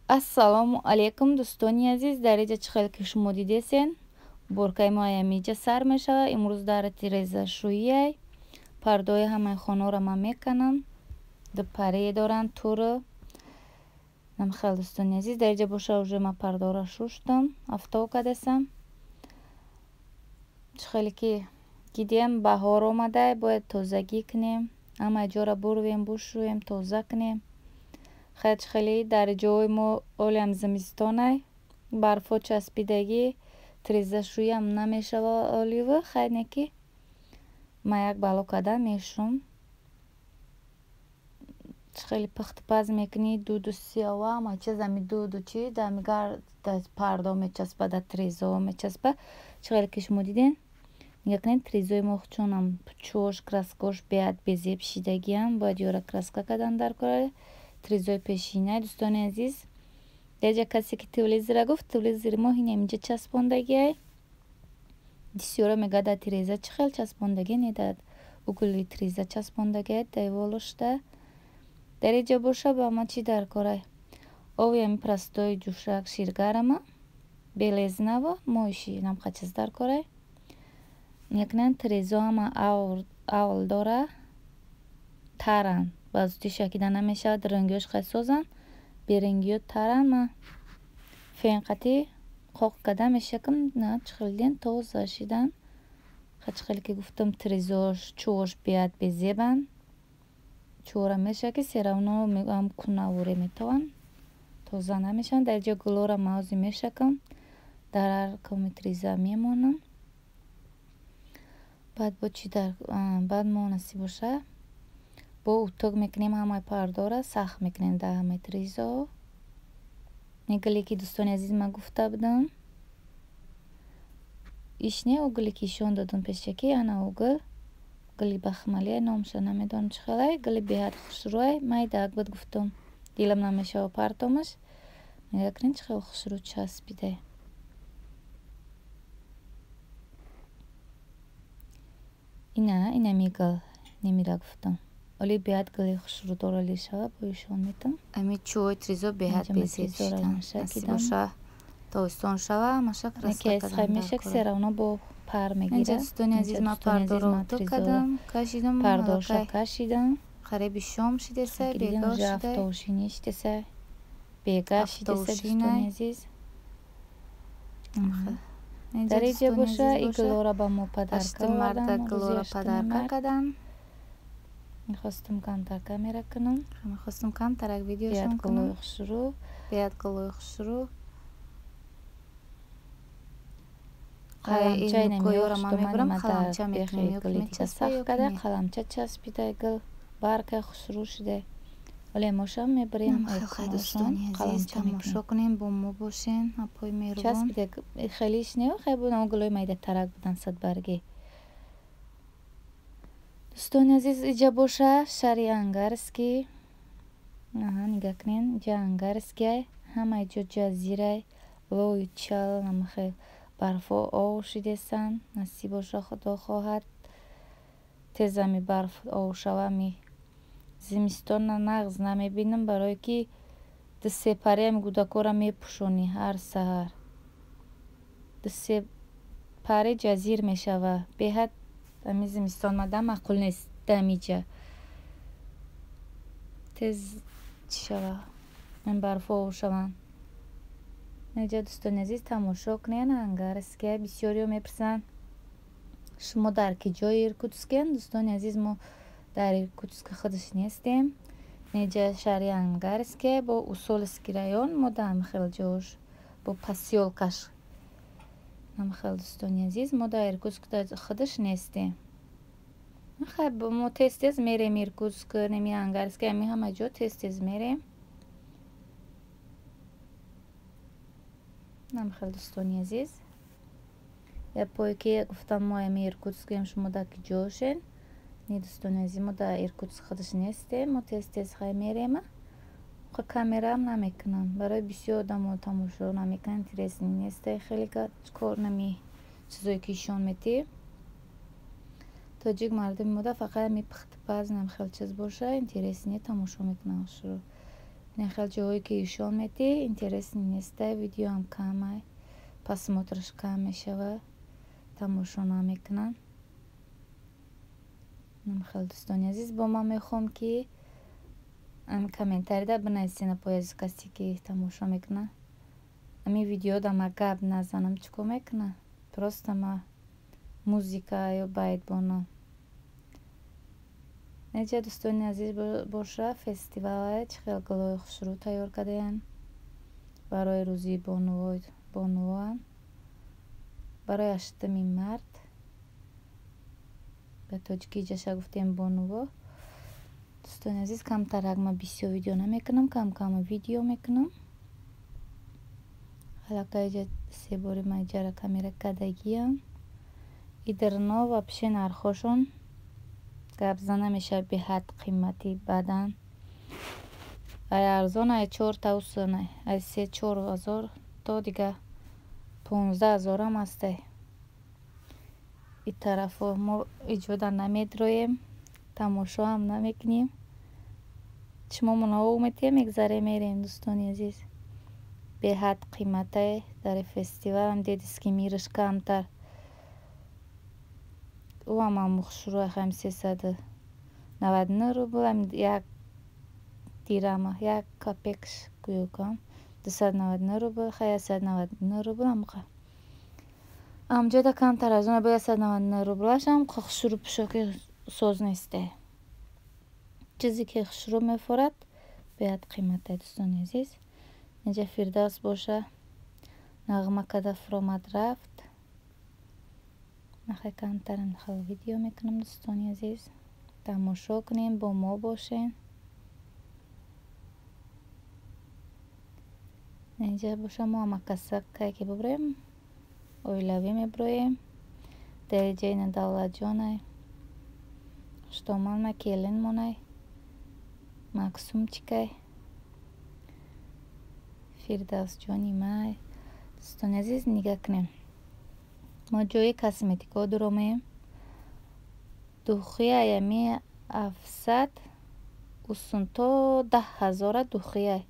Ассалому алайкум, дӯстони азиз. Дар иҷа чӣ хел ки шумо дидесен, уборкаи мо аямиҷа сар мешава. Имрӯз дар тирезашӯиай. Пардои ҳамаи хонаро ман меканам. Ду паре доранд туру. Намхел, дӯстони азиз, дар иҷа боша уже ман пардора шуштам, афтоб кардесам. Чӣ хеле ки дидем, баҳор омадай, бояд тозагӣ кунем. Ҳамаи ҷоро бурвем, бушӯем, тоза кунем. Хеле хеле дар ҷои мо олиам зимистонай, барфо часпидагӣ, тирезашӯиам намешава оливу. Хайр, не ки ман як бало карда мешум. Чӣ хеле пухтупаз мекунӣ, дуду сиёва, ҳама чиз ами дуду чи дами гард пардо мечаспа, дар тирезаҳо мечаспа. Чӣ хеле ки шумо диден, нигоҳ кунед, тирезаҳои мо чунам пучош, краскош беҳад безеб шидагиам, бояд ёра краска кардан дар кора. Тирезаҳои пешинай, дӯстони азиз. Дар ҷа касе ки телевизора гуфт, телевизори мо ҳин инҷа часпондагиай. Бисёра мегӯяд, дар тиреза чӣ хел часпондагӣ, не, дар угли тиреза часпондагиай, деволушда. Дар инҷа боша ба ман чӣ дар корай? Ови ами простой ҷӯшак ширгарама, белезнава, моиши намха чиз дар корай. Нигоҳ кунед, тирезаҳо ҳама авл дора, таранд. Ба зудӣ шакида намешавад, рангиҳош хеле созанд, берангиҳо таранд. Ман фенқатӣ қоқ карда мешакам, на чӣ хел дидем, тоза шидан. Чӣ хеле ки гуфтам, тирезаҳош чӯҳош беҳад безебанд. Чӯҳора мешавад, ки всё равно ҳам кунаворе метаванд, тоза намешаванд. Дар инҷа гулҳоро ман ҳозир мешакам, дар ҳар коми тиреза мемонам. Баъд бо чӣ дар баъд мо насиб боша, бо утюг мекунем, ҳамаи пардора сахт мекунем дар ҳамаи тирезаҳо. Не гуле ки, дӯстони азиз, ман гуфта будам. Иш не ӯ гуле ки ишон додам пешакӣ, ана ӯ гул, гули бахмалия, номаша намедонам чӣ хелай, гули беҳад хушрӯай, майдаак буд, гуфтам. Дилам намешава партомаш. Нигоҳ кунед, чӣ хел хушрӯ часпидай. Ина, инами гул, немира гуфтам. Оли беҳад гули хушрӯ дора, лишава, бо ишон метам. Ами чӯҳои тирезаҳо беҳад безеб шидан. Насиб боша, тобистон шава, ҳамаша краска кардан дар мешак, всё равно бо пар мегира. Инҷа, дӯстони азиз, ман пардоро утюг кардам, кашидам. Пардоша кашидам. Қариби шом шидесай, бегоҳ шидай. Афтовшинӣ шидесай. Бегаҳ шидесай, дӯстони азиз. Дар инҷа боша и гулҳоро ба мо подарка овардан. Гулҳоро подарка карданд. Мехостам камтар камера кунам. Мехостам камтарак видеошон Беҳад кунам. гулҳои хушрӯ. Беҳад гулҳои хушрӯ. Қаламча Гӯёро ман мебарам, қаламча мекунем ё гули дига сахт карда, қаламча часпидай, гул баркай хушрӯ шидай. Оле мошам мебарем. Хеле, дӯстони азиз, тамошо кунем, бо мо бошен, апои меҳрубон. Часпидай, хелиш не, хеле будам, гулҳои майдатарак буданд, садбаргӣ. Дӯстони азиз, иҷа боша шаҳри Ангарский. Аҳа, нигоҳ кунед, иҷа Ангарскиай, ҳамаи ҷо ҷазирай, лою чал, намахел барфҳо ов шидесанд. Насиб боша, худо хоҳад, тез ами барф ов шава. Ами зимистона нағз намебинам, барое ки ду се пари ами кӯдакҳоро мепӯшонӣ ҳар саҳар. Ду се пари ҷазир мешава. Беҳад ами зимистон омадан маъқул нест дамиҷа. Тез чӣ шава, ами барфҳо ов шаванд. Инҷа, дӯстони азиз, тамошо кунед, Ангарския. Бисёриҳо мепурсанд, шумо дар ки ҷои Иркутскиен? Дӯстони азиз, мо дар Иркутск худаш нестем. Инҷа шаҳри Ангарския, бо Усольский район, мо дар ҳамихел ҷош, бо посёлкаш. Ҳамихел, дӯстони азиз, мо дар Иркутск худаш нестем. Хай, мо тез тез мерем Иркутск, неми Ангарския, ами ҳама ҷо тез тез мерем. Намхел, дӯстони азиз. Япое ки гуфтам, мо ами Иркутскием, шумо дар ки ҷошен? Не, дӯстони азиз, мо дар Иркутск худаш нестем, мо тез тез хай мерем. Камераам намекунам, барои бисёр одамо тамошо намекунанд, интересный нестай хеле кор нами чизое ки ишон метӣ. Тоҷик мардуми мода фақат ами пухтупаз, намхел чиз боша, интересный, тамошо мекунанд шуро. Ин хел ҷоҳое ки ишон метӣ, интересный нестай, видеоам камай, просмотраш кам мешава, тамошо намекунанд. Хел дӯстони азиз, бо ман мехоҳам, ки комментарийда бинависен, апои азиз, касе ки тамошо мекунад. Ҳамин видеода ма гап назанам, чӣ кор мекунад? Просто ма музыка ё байт бонам. Неҷа, дӯстони азиз, боша фестивале, чӣ хел гулҳои хушрӯ тайёр кардаянд барои рӯзи бонувоам, барои 8-ми март. Ба тоҷикӣ ҷаша гуфтем бонуво. Дӯстони азиз, камтарак ма бисёр видео намекунам, кам кам видео мекунам. Аллакай иҷа се бори ма иҷара камера кардагиам. Идрно вообще нархҳошон гап зада намешавад, беҳад қимати бадан. Ай арзон, ай чорта усунай, ай 3-4 ҳазор то дига 15 ҳазорам ҳастай. И тарафо мо иҷода намедроем, тамошоам намекунем. Чишмомон об метиҳем, мегзарем, мерем, дӯстони азиз. Беҳад қиматай дар фестивалам дедиски мираш камтар. Ӯам ҳам хушрӯ, ҳам 399 рубл, як дирама, як копекш гӯё кам 299 рубл, хай 199 рубл амқа. Амҷода камтар аз он бо 199 рублашам хушрӯ пӯшоки соз несте. Чизе ки хушрӯ мефорад, беҳад қиматай, дӯстони азиз. Инҷа Фирдавс боша нағма карда фуромад рафт. Махай камтарам хел видео мекунам, дӯстони азиз. Тамошо кунем, бо мо бошен. Инҷа боша мо ҳамакаса кай ки биброем, оилавӣ меброем. Дар инҷа ина Давлатҷонай, хуштоман келинмонай, Максумчикай, Фирдавсҷони май. Дӯстони азиз, нигаҳ кунем. Мо ҷои косметикаҳо дуромем. Духи аями 700 усун то 10 ҳазора духиай.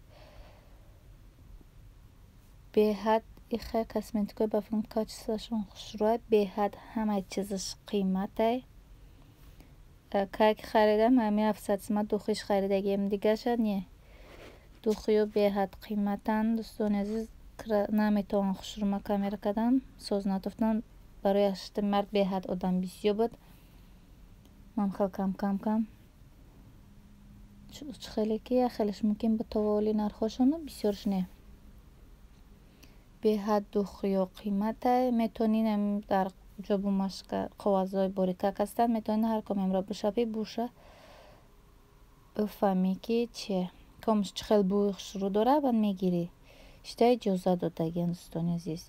Беҳад ихе косметикаҳои ба филм качествоашон хушрӯай, беҳад ҳамаи чизаш қиматай. Кай ки харидам, ҳами 700 сума духиш харидагием, дигаша не. Духиё беҳад қиматанд, дӯстони азиз, наметавонам хушрӯма камера кардан, соз натофтам. Барои 8-и март беҳад одам бисёр буд. Ман хел кам кам кам чӣ хеле ки як хелеш мумкин буд то нархҳошону бисёрш не. Беҳад духиё қиматай, метавонӣ дар ҷо бумажка коғазҳои борикак ҳастанд, метавонӣ ҳар комемро бишапӣ, буша бифаҳмӣ, ки чие. Комаш чӣ хел бӯи хушрӯ дорад, баъд мегирӣ. Ишта иҷоза додагиан, дӯстони азиз.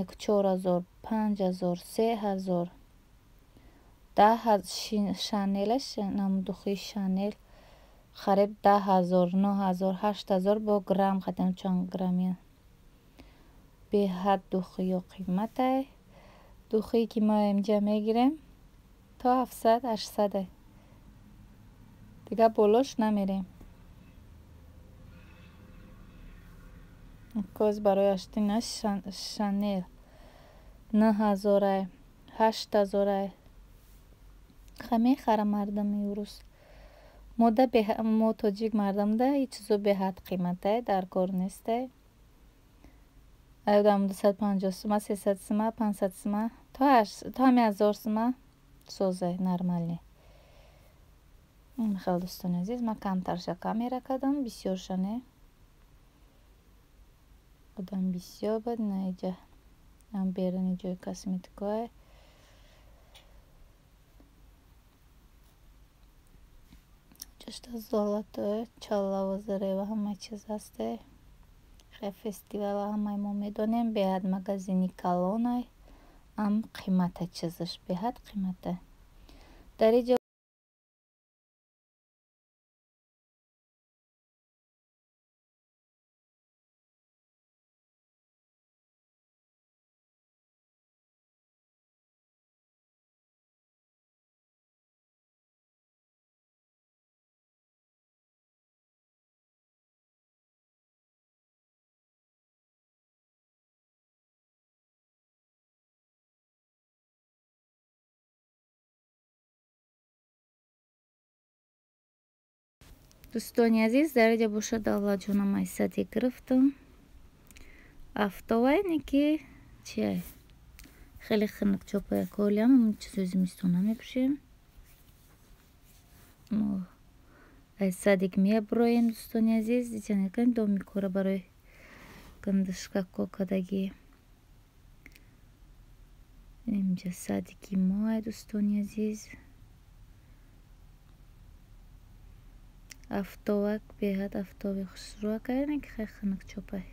Як 4000, 5000, 3000, даҳ Шанелаш, духи Шанел хариб 10 000, 9000, 8000 бо грамм хатам чанд граммия. Беҳад духиё қиматай. Духие ки мо инҷа мегирем, то 700, 800-е. Дигар болош намерем. Коз барои аштина Шанел 9000-ай, 8000-ай. Ха мехара мардами урус. Мо тоҷик мардамда ҳеҷ чизо беҳад қиматай, дар кор нестай. Айдам 250 сума, 300 сума, 500 сума, то ҳами 1000 сума созай нормальный. Хел, дӯстони азиз, ман камтарша камера кардам, бисёрша не. Одам бисёр буд, на иҷа ам беруни ҷои косметикаҳое. Ҷошта золото, чаллаву зарева ҳама чиз ҳасте. Хе фестивала ҳамаи мо медонем, беҳад магазини калонай, ам қимата чизаш беҳад қимата. Дар иҷо Дӯстони азиз, дар инҷа бошад Давлатҷонам ай садик гирифтам. Афтовай не ки чиай, хеле хунук чопая. Колиам чизои зимистона мепӯшем. Мо ай садик меброем, дӯстони азиз. Ича домикора барои гандишкако кардагӣ. Инҷа садики мо ай, дӯстони азиз. Афтовак беҳад афтоби хушрӯак ай, не ки хеле хунук чопай.